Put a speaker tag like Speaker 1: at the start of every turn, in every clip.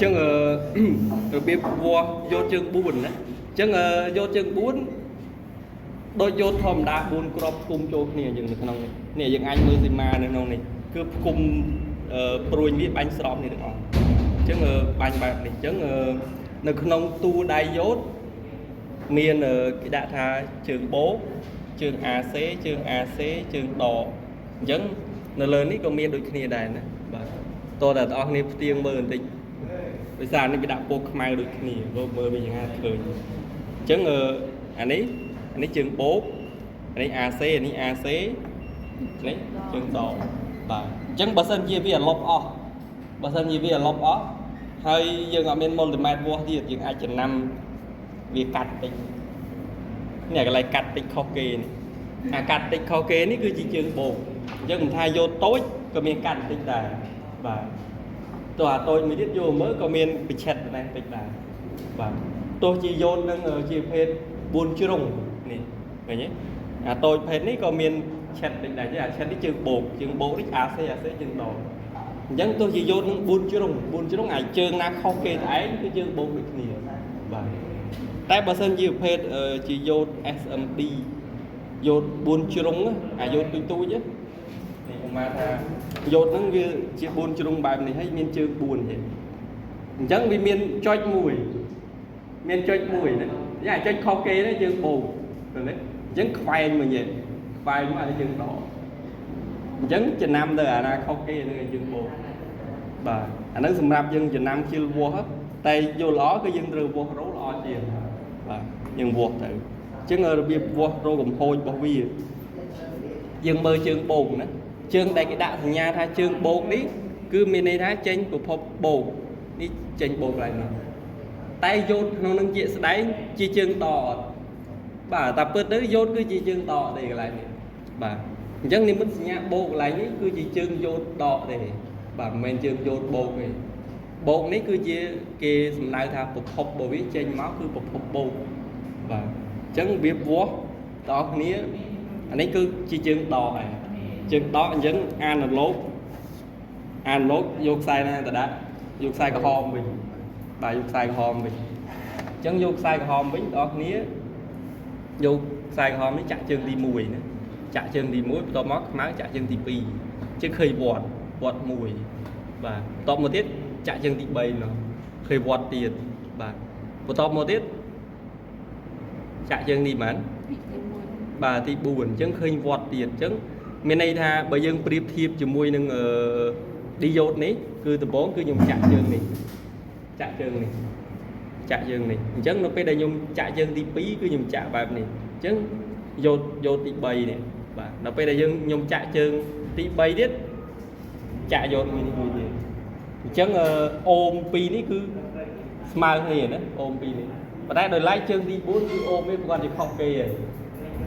Speaker 1: ចឹងរបៀបវាស់យោតជើង4ណាអញ្ចឹងយោតជើង4ដូចយោតធម្មតា4គ្រាប់ផ្គុំចូលគ្នាយើងនៅក្នុងនេះនេះយើងអាចមើលសីមានៅក្នុងនេះគឺផ្គុំព្រួញវាបាញ់ស្របនេះទាំងអស់អញ្ចឹងបាញ់បែបនេះអញ្ចឹងនៅក្នុងតួដៃយោតមានគេដាក់ថាជើងបូកជើង AC ជើង AC ជើងដកអញ្ចឹងនៅលើនេះក៏មានដូចគ្នាដែរណាបាទតោះតែបងប្អូនគ្នាផ្ទៀងមើលបន្តិចដោយសារនេះវាដាក់ពណ៌ខ្មៅដូចគ្នាមើលវាយ៉ាងណាឃើញអញ្ចឹងអានេះជើងបូកអានេះ AC អានេះ AC នេះជើងដកបាទអញ្ចឹងបើសិនជាវាអាឡប់អស់បើសិនជាវាអាឡប់អស់ហើយយើងអត់មាន multimeter វាស់ទៀតយើងអាចចំណាំវាកាត់តិចនេះកន្លែងកាត់តិចខុសគេនេះអាកាត់តិចខុសគេនេះគឺជាជើងបូកអញ្ចឹងមិនថាយកតូចក៏មានកាត់តិចដែរបាទទោះអាតូចមួយទៀតយកមើលក៏មានពិឆិតដែរតិចដែរបាទទោះជាយោននឹងជាភេទ4ជ្រុងនេះឃើញទេអាតូចភេទនេះក៏មានឆិតតិចដែរអាឆិតនេះជើងបូកជើងបូកនេះ AC AC ជើងដកអញ្ចឹងទោះជាយោននឹង4ជ្រុង4ជ្រុងអាចជើងណាខុសគេតែឯងគឺជើងបូកដូចគ្នាបាទតែបើសិនជាប្រភេទជាយោត SMD យោត4ជ្រុងអាយោតទូចទូចនេះមកថាយោតហ្នឹងវាជា4ជ្រុងបែបនេះហើយមានជើង4ទេអញ្ចឹងវាមានចុចមួយមានចុចមួយណាយ៉ាចុចខុសគេនេះជើងបូកឃើញទេអញ្ចឹងខ្វែងមកញ៉េខ្វែងមកអាជើងដកអញ្ចឹងចំណាំទៅអាណាខុសគេហ្នឹងជើងបូកបាទអាហ្នឹងសម្រាប់យើងចំណាំជិលវាស់តែយល់ល្អគឺយើងត្រូវវាស់រោល្អជាងបាទយើងវាស់ទៅអញ្ចឹងរបៀបវាស់រោកំហូចរបស់វាយើងមើលជើងបូកណាជើងដែលគេដាក់សញ្ញាថាជើងបូកនេះគឺមានន័យថាចេញប្រភពបូកនេះចេញបូកឡើងនេះតែយោតក្នុងនឹងជាស្ដែងជាជើងដកអត់បាទតែពិតទៅយោតគឺជាជើងដកទេកន្លែងនេះបាទអញ្ចឹងនិមិត្តសញ្ញាបូកកន្លែងនេះគឺជាជើងយោតដកទេបាទមិនមែនជើងយោតបូកទេបូកនេះគឺជាគេសំដៅថាប្រភពរបស់វាចេញមកគឺប្រភពបូកបាទអញ្ចឹងវាវាស់ដល់គ្នាអានេះគឺជាជើងដកឯងជើងដកអញ្ចឹងអាណាឡូកអាណាឡូកយកខ្សែណាទៅដាក់យកខ្សែក្រហមវិញបាទយកខ្សែក្រហមវិញអញ្ចឹងយកខ្សែក្រហមវិញដល់គ្នាយកខ្សែក្រហមនេះចាក់ជើងទី1ណាចាក់ជើងទី1បន្ទាប់មកខ្មៅចាក់ជើងទី2ជើងឃើញវត្តវត្ត1បាទបន្ទាប់មកទៀតចាក់ជើងទី3នោះឃើញវត្តទៀតបាទបន្ទាប់មកទៀតចាក់ជើងនេះបានបាទទី4អញ្ចឹងឃើញវត្តទៀតអញ្ចឹងមានន័យថាបើយើងប្រៀបធៀបជាមួយនឹងអឺឌីយ៉ូតនេះគឺដំបូងគឺខ្ញុំចាក់ជើងនេះចាក់ជើងនេះចាក់ជើងនេះអញ្ចឹងនៅពេលដែលខ្ញុំចាក់ជើងទី2គឺខ្ញុំចាក់បែបនេះអញ្ចឹងយោតយោតទី3នេះបាទដល់ពេលដែលយើងខ្ញុំចាក់ជើងទី3ទៀតចាក់យោតមួយនេះមួយទៀតអញ្ចឹងអូម2នេះគឺស្មើគ្នាណាអូម2នេះប៉ុន្តែដោយឡែកជើងទី4គឺអូមវាប្រកាសជាខុសគេហើយ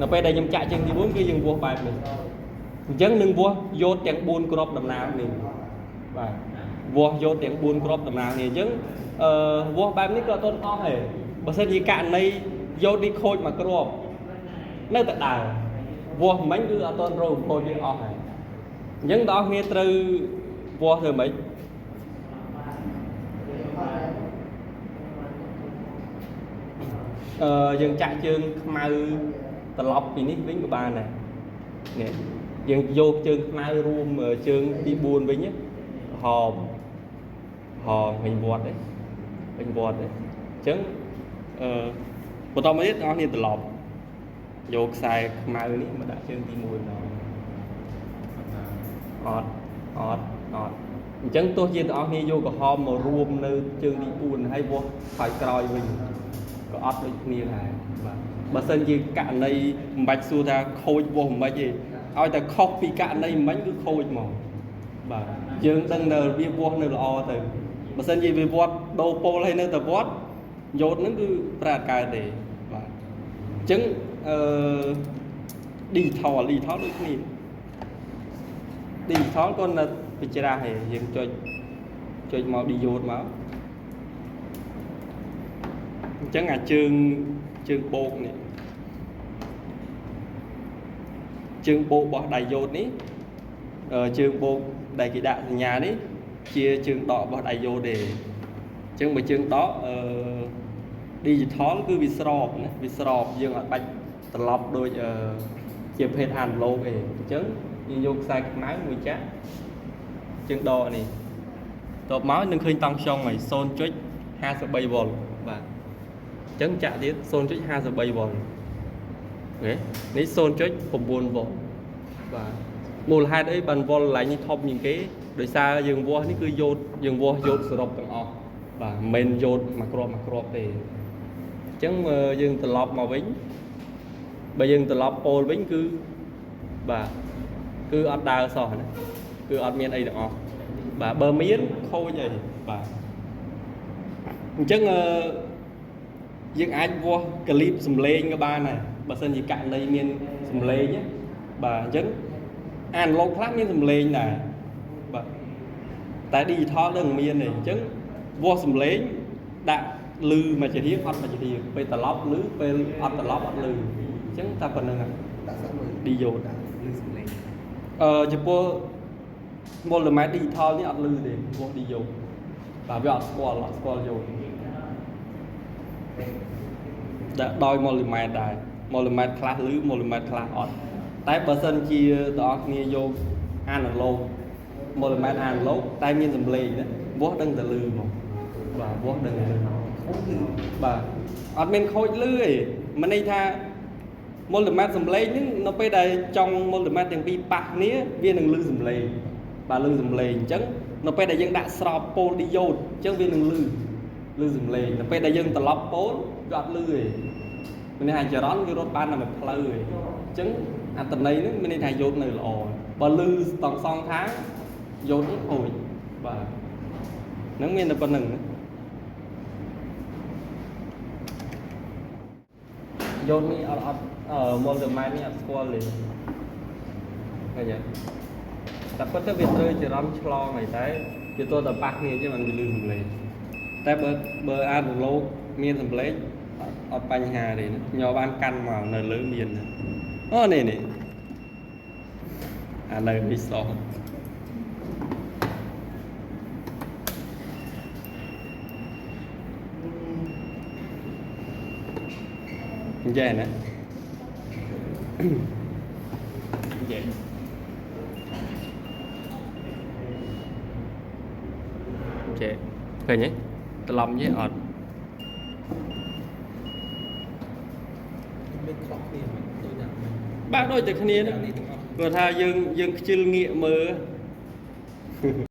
Speaker 1: នៅពេលដែលខ្ញុំចាក់ជើងទី4គឺយើងវាស់បែបនេះអញ្ចឹងនឹងវាស់យោតទាំង4គ្រាប់ដំណើរនេះបាទវាស់យោតទាំង4គ្រាប់ដំណើរនេះអញ្ចឹងអឺវាស់បែបនេះក៏អត់ទាន់អស់ទេបើសិនជាករណីយោតនេះខូចមួយគ្រាប់នៅតែដើរវាស់មិញគឺអត់ទាន់រកខូចវាអស់ហើយអញ្ចឹងបងប្អូនគ្នាត្រូវវាស់ធ្វើម៉េចអឺយើងចាក់ជើងខ្មៅត្រឡប់ពីនេះវិញក៏បានដែរនេះយើងយកជើងខ្មៅរួមជើងទី4វិញហមហមវិញវត្តទេវិញវត្តទេអញ្ចឹងអឺបន្តមកទៀតបងប្អូនត្រឡប់យកខ្សែខ្មៅនេះមកដាក់ជើងទី1ម្ដងអត់អត់អត់អញ្ចឹងទោះជាបងប្អូនយកក្រហមមករួមនៅជើងទី4ហើយវាស់ថយក្រោយវិញក៏អត់ដូចគ្នាដែរបាទបើសិនជាករណីមិនបាច់សួរថាខូចវាស់មិនទេឲ្យតែខុសពីករណីមិញគឺខូចហ្មងបាទយើងដឹងនៅរបៀបវាស់នៅល្អទៅបើសិនជាវាវត្តដូរពោលហើយនៅតែវត្តយោតហ្នឹងគឺប្រាអត់កើតទេបាទអញ្ចឹងអឺ digital digital ដូចគ្នា digital ក៏នៅពិចារណាឯងយើងចុចចុចមក diode មកអញ្ចឹងអាជើងជើងបូកនេះជើងបូករបស់ diode នេះជើងបូកដែលគេដាក់សញ្ញានេះជាជើងដករបស់ diode ទេ អញ្ចឹងបើជើងដកអឺ digital គឺវាស្របណាវាស្របយើងអត់បាច់ត្រឡប់ដូចអឺជាភេទ analog ទេអញ្ចឹងយើងយកខ្សែខ្មៅមួយចាក់ជើងដកនេះតបមកនឹងឃើញតង់ស្យុងហើយ0.53វ៉ុលបាទអញ្ចឹងចាក់ទៀត0.53វ៉ុល OK នេះ0.9វ៉ុលបាទមូលហេតុអីបានវ៉ុលកន្លែងនេះថប់ជាងគេដោយសារយើងវាស់នេះគឺយោតយើងវាស់យោតសរុបទាំងអស់បាទមិនមែនយោតមួយគ្រាប់មួយគ្រាប់ទេអញ្ចឹងយើងត្រឡប់មកវិញបើយើងត្រឡប់ប៉ូលវិញគឺបាទគឺអត់ដើរសោះណាគឺអត់មានអីទាំងអស់បាទបើមានខូចអីបាទអញ្ចឹងអឺយើងអាចវាស់កាលីបសំឡេងក៏បានដែរបើសិនជាករណីមានសំឡេងណាបាទអញ្ចឹងអានលោកខ្លះមានសំឡេងដែរបាទតែ digital នឹងមានទេអញ្ចឹងវាស់សំឡេងដាក់លឺមួយជារៀងអត់មួយជារៀងពេលត្រឡប់លឺពេលអត់ត្រឡប់អត់លឺអញ្ចឹងតែប៉ុណ្្នឹងហ្នឹង
Speaker 2: ដាក់សាក់មើល
Speaker 1: diode
Speaker 2: ដាក់លឺសំឡេង
Speaker 1: អឺចំពោះ multimeter digital នេះអត់លឺទេពោះ diode បាទវាអត់ស្គាល់អត់ស្គាល់យោដាក់ដោយ multimeter ដែរ multimeter ខ្លះលឺ multimeter ខ្លះអត់តែបើសិនជាបងប្អូនគ្នាយក analog multimeter analog តែមានសំឡេងណាវាស់ដឹងតែលឺហ្មងបាទវាស់ដឹងតែលឺ
Speaker 2: ខូចលឺ
Speaker 1: បាទអត់មានខូចលឺទេមិនន័យថា multimeter សំឡេងហ្នឹងនៅពេលដែលចង់ multimeter ទាំងពីរប៉ះគ្នាវានឹងលឺសំឡេងបាទលឺសំឡេងអញ្ចឹងនៅពេលដែលយើងដាក់ស្រោបប៉ូល diode អញ្ចឹងវានឹងលឺលឺសំឡេងនៅពេលដែលយើងត្រឡប់ប៉ូលវាអត់លឺទេមានន័យថាចរន្តវារត់បានតែមួយផ្លូវទេអញ្ចឹងអត្តន័យហ្នឹងមានន័យថាយោតនៅល្អបើលឺតងសងខាងយោតហ្នឹងខូចបាទហ្នឹងមានតែប៉ុណ្្នឹងណា យោននេះអត់អត់អឺ multimeter នេះអត់ស្គាល់ទេឃើញទេតែពិតទៅវាត្រូវចរន្តឆ្លងហើយតែវាទោះតែប៉ះគ្នាទេมันវាលឺសំឡេងតែបើបើអានលោកមានសំឡេងអត់អត់បញ្ហាទេណាញ័របានកាន់មកនៅលើមានណាអូនេះនេះអានៅនេះសោះអញ្ចឹងណា អញ្ចឹងចេះឃើញទេត្រឡប់ចេះអត់
Speaker 2: មានខុសគ្នាមិនដូចតែមិន
Speaker 1: បាទដូចតែគ្នាហ្នឹង
Speaker 2: នេះទាំងអស់
Speaker 1: ព្រោះថាយើងយើងខ្ជិលងាកមើល